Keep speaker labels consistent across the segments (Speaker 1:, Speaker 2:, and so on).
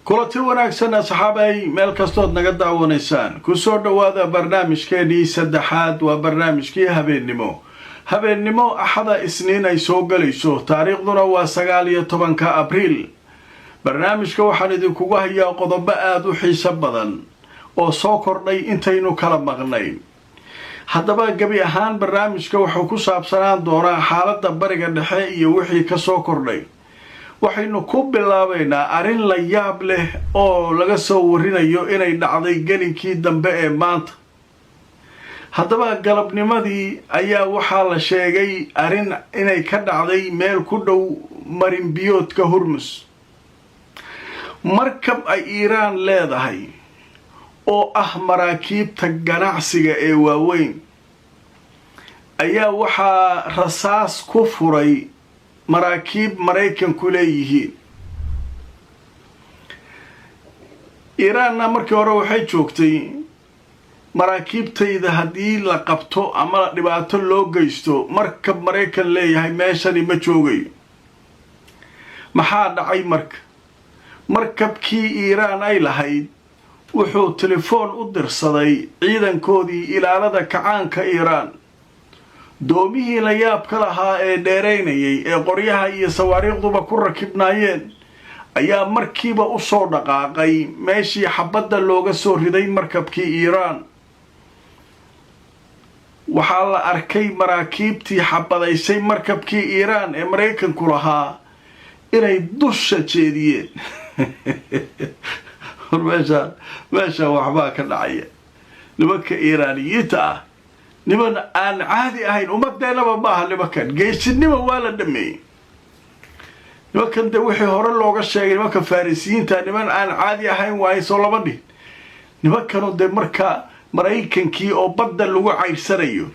Speaker 1: Kulanti wanaagsan, asxaabay, meel kastood naga daawanaysaan, kusoo dhowaada barnaamijkeenii saddexaad. Waa barnaamijkii habeennimo, habeennimo Axada, Isniin ay soo galayso, taariikhduna waa 19-ka Abriil. Barnaamijka waxaan idinkugu hayaa qodobo aada u xiiso badan oo soo kordhay intaynu kala maqnay. Haddaba gebi ahaan barnaamijka wuxuu ku saabsanaan doonaa xaaladda Bariga Dhexe iyo wixii kasoo kordhay. Waxaynu ku bilaabaynaa arrin la yaab leh oo laga soo warinayo inay dhacday gelinkii dambe ee maanta. Haddaba galabnimadii ayaa waxaa la sheegay arrin inay ka dhacday meel ku dhow marinbiyoodka Hurmus. Markab ay Iiraan leedahay oo ah maraakiibta ganacsiga ee waaweyn ayaa waxaa rasaas ku furay maraakiib Maraykanku leeyihiin. Iiraanna markii hore waxay joogtay, maraakiibtayda haddii la qabto ama dhibaato loo geysto, markab Maraykan leeyahay meeshani ma joogayo. Maxaa dhacay? Marka markabkii Iiraan ay lahayd wuxuu telefoon u dirsaday ciidankoodii Ilaalada Kacaanka Iiraan. Doomihii la yaabka lahaa ee dheeraynayay ee qoryaha iyo sawaariikhduba ku rakibnaayeen ayaa markiiba u soo dhaqaaqay meeshii xabadda looga soo riday markabkii Iiraan. Waxaa la arkay maraakiibtii xabadaysay markabkii Iiraan ee Maraykanku lahaa inay dusha jeediyeen. Meeshaan meeshaan waxbaa ka dhacaya. Nimanka Iiraaniyiinta ah niman aan caadi ahayn ummadeenaba maaha. Nimankan geesinima waa la dhameeyey. Nimankan de wixii hore looga sheegay nimanka Farisiyiinta, niman aan caadi ahayn waaye, soo lama dhihin? Nimankanu dee marka Maraykankii oo badda lagu cayrsanayo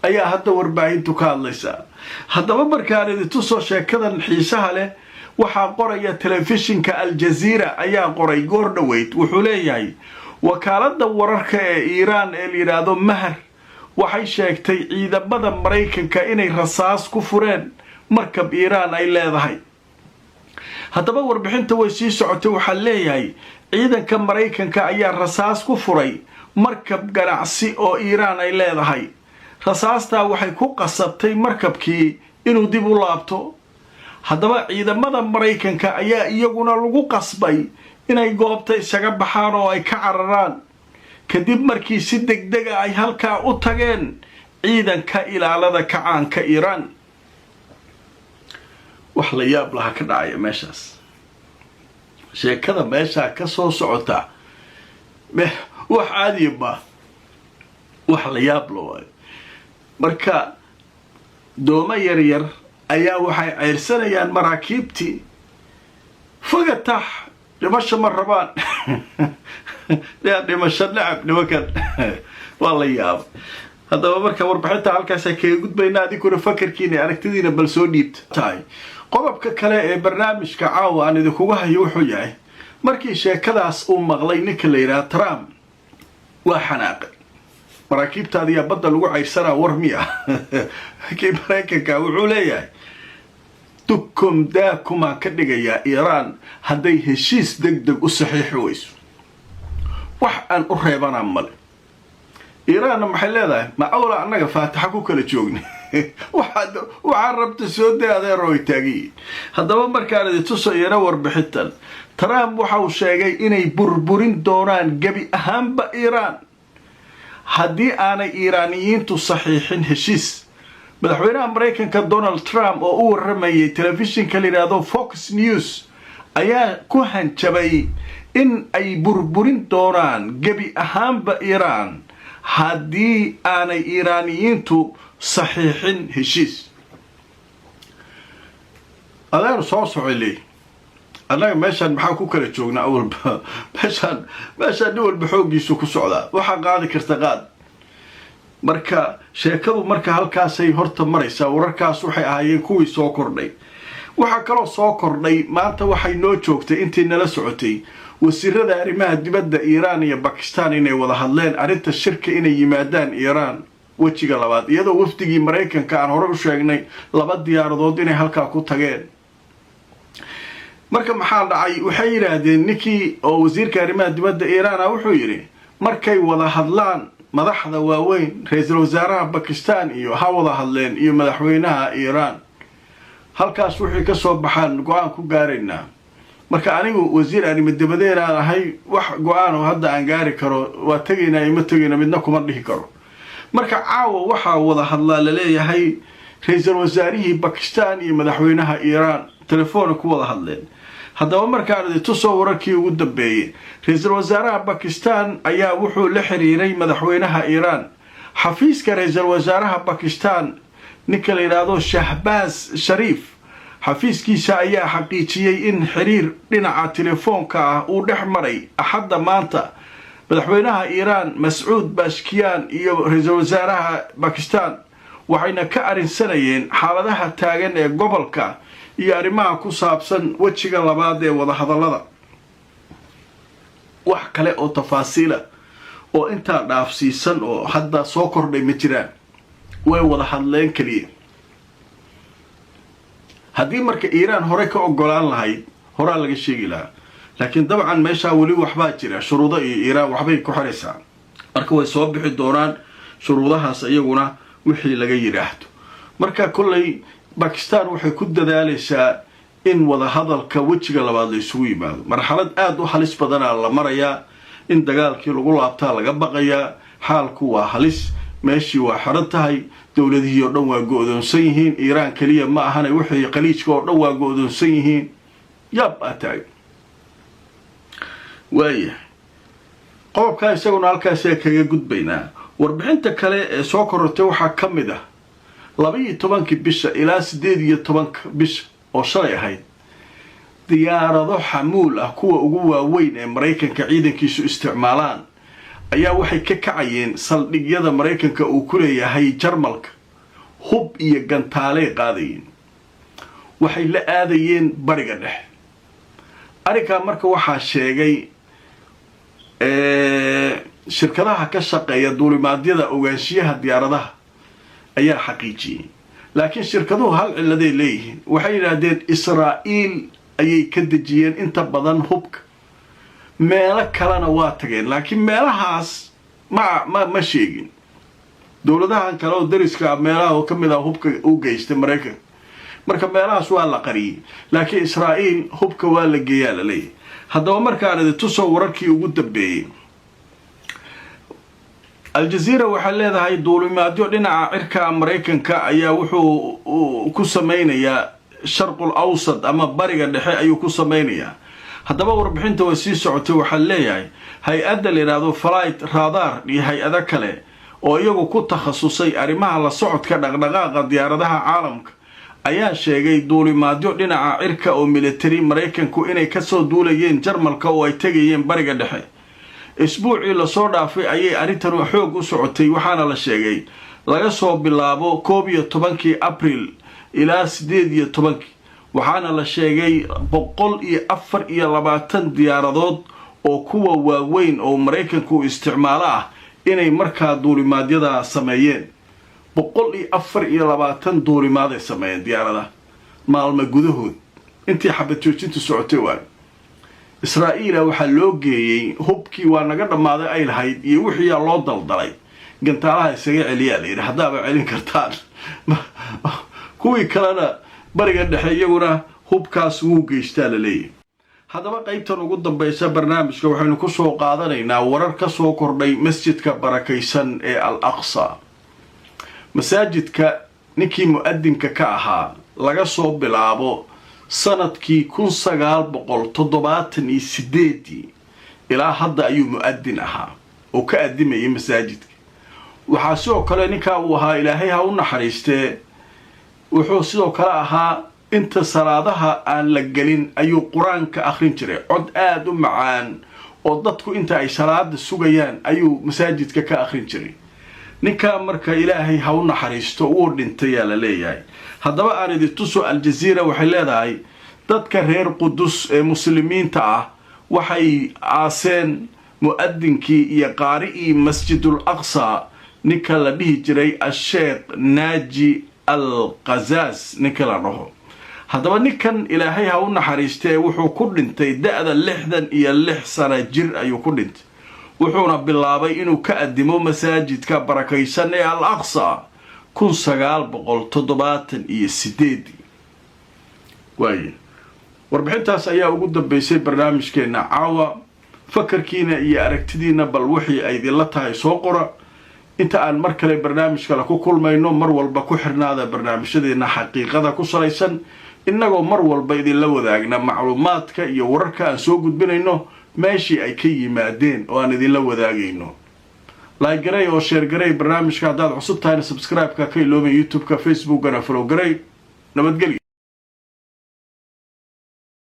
Speaker 1: ayaa hadda warbaahintu ka hadlaysaa. Haddaba markaan idintusoo sheekadan xiisaha leh, waxaa qoraya telefishinka Aljaziira ayaa qoray goor dhoweyd. Wuxuu leeyahay, wakaaladda wararka ee Iiraan ee la yidhaahdo Mahar waxay sheegtay ciidamada Maraykanka inay rasaas ku fureen markab Iiraan ay leedahay. Haddaba warbixinta way sii socotay. Waxaa leeyahay, ciidanka Maraykanka ayaa rasaas ku furay markab ganacsi oo Iiraan ay leedahay. Rasaastaa waxay ku qasabtay markabkii inuu dib u laabto. Haddaba ciidamada Maraykanka ayaa iyaguna lagu qasbay inay goobta isaga baxaan oo ay ka cararaan, kadib markii si degdega ay halkaa u tageen ciidanka Ilaalada Kacaanka Iiraan. Wax la yaab laha ka dhacaya meeshaas. Sheekada meeshaa ka soo socota wax caadiya maa, wax la yaab la waayo. Marka doomo yaryar ayaa waxay ceyrsanayaan maraakiibtii. Fogatax dhimasho ma rabaan, dhimasho nacab nimankan, waa la yaaba. Haddaba marka warbixinta halkaasa kaga gudbayna. Adinkuna fakarkiina, aragtidiina bal soo dhiibta tahay. Qodobka kale ee barnaamijka caawa aan idinkuga hayo wuxuu yahay, markii sheekadaas uu maqlay ninka la yidhaha Trump waa xanaaqay. Maraakiibtaadiyaa badda lagu cayrsanaa, war miya? Kii Maraykanka wuxuu leeyahay, dukum daakumaan ka dhigayaa Iiraan hadday heshiis deg deg u saxiixi weyso. Wax aan u reebanaa male. Iiraanna maxay leedahay? Macawla annaga faataxa ku kala joogna, waxaa rabta soo day, adeero, ay taaganyihin. Haddaba markaan idin tusayana warbixintan, Trump waxa uu sheegay inay burburin doonaan gebi ahaanba Iiraan haddii aanay Iiraaniyiintu saxiixin heshiis. Madaxweynaha Maraykanka Donald Trump oo u waramayay telefishinka la yidhaahdo Fox News ayaa ku hanjabay in ay burburin doonaan gebi ahaanba Iiraan haddii aanay Iiraaniyiintu saxiixin heshiis. Adeer, soo socay leey, annaga meeshaan maxaa ku kala joognaa? Awalba meeshaan nin walba xooggiisu ku socdaa, waxaa qaadi karta qaad. Marka sheekadu marka halkaasay horta maraysaa. Wararkaas waxay ahaayeen kuwii soo kordhay. Waxaa kaloo soo kordhay maanta, waxay noo joogtay intii nala socotay, wasiirada arrimaha dibadda Iiraan iyo Bakistan inay wada hadleen arrinta shirka inay yimaadaan Iiraan wejiga labaad, iyadoo wafdigii Maraykanka aan hore u sheegnay laba diyaaradood inay halkaa ku tageen. Marka maxaa dhacay? Waxay yidhaahdeen ninkii oo wasiirka arrimaha dibadda Iiraana wuxuu yidhi markay wada hadlaan madaxda waaweyn, ra-iisul wasaaraha Bakistan iyo ha wada hadleen iyo madaxweynaha Iiraan, halkaas wixii ka soo baxaan go-aan ku gaaraynaa. Marka anigu wasiir arrimo dibadeedaan ahay, wax go-aan oo hadda aan gaari karo, waa tegaynaa ima tegayna, midna kuma dhihi karo. Marka caawa waxaa wada hadlaa laleeyahay ra-iisul wasaarihii Bakistan iyo madaxweynaha Iiraan, telefoona ku wada hadleen. Haddaba markaan idi tusoo wararkii ugu dambeeyey, ra-iisul wasaaraha Bakistan ayaa wuxuu la xiriiray madaxweynaha Iiraan. Xafiiska ra-iisul wasaaraha Bakistan, ninka la yidhaahdo Shahbaas Shariif, xafiiskiisa ayaa xaqiijiyey in xiriir dhinaca telefoonka ah uu dhex maray Axadda maanta madaxweynaha Iiraan Mascuud Pezeshkian iyo ra-iisul wasaaraha Bakistan, waxayna ka arrinsanayeen xaaladaha taagan ee gobolka iyo arrimaha ku saabsan wejiga labaad ee wadahadallada. Wax kale oo tafaasiila oo intaa dhaafsiisan oo hadda soo kordhay ma jiraan, way wada hadleen keliya. Haddii marka Iiraan hore ka ogolaan lahayd, horaa laga sheegi lahaa, laakiin dabcan meeshaa weli waxbaa jira, shuruudo iyo Iiraan waxbay ku xiraysaa. Marka way soo bixi doonaan shuruudahaas iyaguna wixii laga yidhaahdo. Marka kolley Bakistan waxay ku dadaalaysaa in wadahadalka wejiga labaad la isugu yimaado. Marxalad aada u halis badanaa la marayaa, in dagaalkii lagu laabtaa laga baqayaa. Xaalku waa halis, meeshii waa xiran tahay, dowladihii oo dhan waa go-doonsan yihiin. Iiraan keliya ma ahane, wixii Khaliijka oo dhan waa go-doonsan yihiin. Yaab aa tahay. Waayahay, qodobkaa isaguna halkaasee kaga gudbaynaa. Warbixinta kale ee soo korortay waxaa ka mid ah 12-kii bisha ilaa 18-ka bisha oo shalay ahayd, diyaarado xamuul ah, kuwa ugu waaweyn ee Maraykanka ciidankiisu isticmaalaan, ayaa waxay ka kacayeen saldhigyada Maraykanka uu ku leeyahay Jarmalka. Hub iyo gantaalay qaadayeen, waxay la aadayeen Bariga Dhexe. Arrinkaa marka waxaa sheegay shirkadaha ka shaqeeya duulimaadyada ogaanshiyaha diyaaradaha ayaa xaqiijiyey, laakiin shirkaduhu hal ciladay leeyihiin. Waxay yidhaahdeen Israa'iil ayay ka dejiyeen inta badan hubka, meelo kalena waa tageen, laakiin meelahaas ma sheegin. Dowladahan kale oo dariska meelaha oo ka mid ah hubka u geystay Maraykanka, marka meelahaas waa la qariyey, laakiin Israa'iil hubka waa la geeyaa la leeyahay. Haddaba markaan idi tuso wararkii ugu dambeeyey, Aljaziira waxay leedahay duulimaadyo dhinaca cirka Maraykanka ayaa wuxuu ku sameynayaa Sharqul Awsad ama Bariga Dhexe ayuu ku sameynayaa. Haddaba warbixinta way sii socotay. Waxaa leeyahay hay-adda la yidhaahdo Flight Radar iyo hay-ado kale oo iyagu ku takhasusay arrimaha la socodka dhaqdhaqaaqa diyaaradaha caalamka ayaa sheegay duulimaadyo dhinaca cirka oo military Maraykanku inay kasoo duulayeen Jarmalka oo ay tegayeen Bariga Dhexe. Isbuucii lasoo dhaafay ayay arrintan xoog u socotay, waxaana la sheegay laga soo bilaabo 11-kii Abril ilaa 18-kii, waxaana la sheegay 124 diyaaradood oo kuwa waaweyn oo Maraykanku isticmaalo ah inay markaa duulimaadyada sameeyeen. 124 duulimaaday sameeyeen diyaaradaha maalmo gudahood intii xabad joojintu socotay. Waayo, Israa'iila waxaa loo geeyey hubkii waa naga dhammaaday ay lahayd iyo wixiiyaa loo daldalay. Gantaalaha isaga celiyaa la yidhi haddaaba celin kartaan. Kuwii kalena Bariga Dhexe iyaguna hubkaas wuu geystaa la leeyahay. Haddaba qaybtan ugu dambaysa barnaamijka waxaynu ku soo qaadanaynaa warar ka soo kordhay masjidka barakaysan ee Al Aqsa. Masaajidka ninkii mu-adinka ka ahaa laga soo bilaabo sanadkii 1978-dii ilaa hadda ayuu mu-adin ahaa oo ka adimayay masaajidka. Waxaa sidoo kale ninkaa uu ahaa, Ilaahay ha u naxariistee, wuxuu sidoo kale ahaa inta salaadaha aan la gelin ayuu Qur-aanka akhrin jiray, cod aada u macaan oo dadku inta ay salaada sugayaan ayuu masaajidka ka akhrin jiray ninkaa. Marka Ilaahay ha u naxariisto, wuu dhintayaa la leeyahay. Haddaba aan idi tuso, Aljaziira waxay leedahay dadka reer Qudus ee muslimiinta ah waxay aaseen mu-adinkii iyo qaari'ii Masjidul Aqsa, ninka la dhihi jiray Asheekh Naaji al Qazaas ninka la dhaho. Haddaba ninkan, Ilaahay ha u naxariistee, wuxuu ku dhintay da-da 66 sana jir ayuu ku dhintay, wuxuuna bilaabay inuu ka addimo masaajidka barakaysan ee Al Aqsa 1978-dii. Waaye, warbixintaas ayaa ugu dambeysay barnaamijkeena caawa. Fakarkiina iyo aragtidiina bal wixii ay idinla tahay soo qora. Inta aan mar kale barnaamij kale ku kulmayno, mar walba ku xirnaada barnaamijyadeena xaqiiqada ku salaysan, innagoo mar walba idinla wadaagna macluumaadka iyo wararka aan soo gudbinayno meeshii ay ka yimaadeen oo aan idinla wadaagayno. Like garay oo share garay barnaamijka. Haddaad cusub tahayna, subscribe-ka ka iloobay, YouTube-ka, Facebookana follow garay. Nabadgelyo.